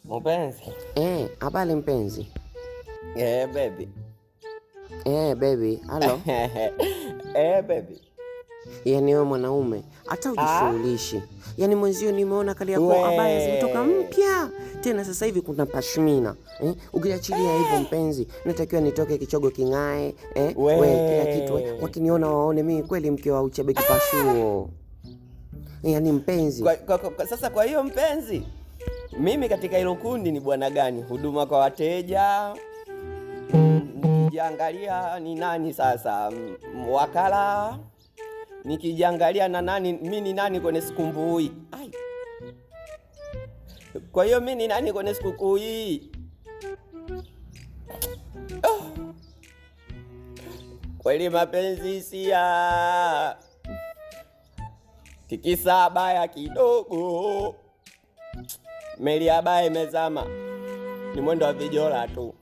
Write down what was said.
Mpenzi. Habari mpenzi. Baby. Baby, halo. Baby. Yaani wewe mwanaume hata ujishughulishi. Yaani mwenzio nimeona Kariakoo abaya zimetoka mpya. Tena sasa hivi kuna pashmina. Ukiachilia hivyo mpenzi, natakiwa nitoke kichogo king'ae, we kila kitu wakiniona waone mimi kweli mke wa Uchebe kipashuo. Yaani mpenzi. Sasa kwa hiyo mpenzi, mimi katika hilo kundi ni bwana gani? Huduma kwa wateja. Nikijiangalia ni nani sasa? Wakala. Nikijiangalia na nani, mi ni nani kwenye sikumbui? Ai. Kwa hiyo mi ni nani kwenye sikukuu hii? Oh. Kweli mapenzi hisia. Tikisa abaya kidogo. Meli abaya imezama. Ni mwendo wa vijola tu.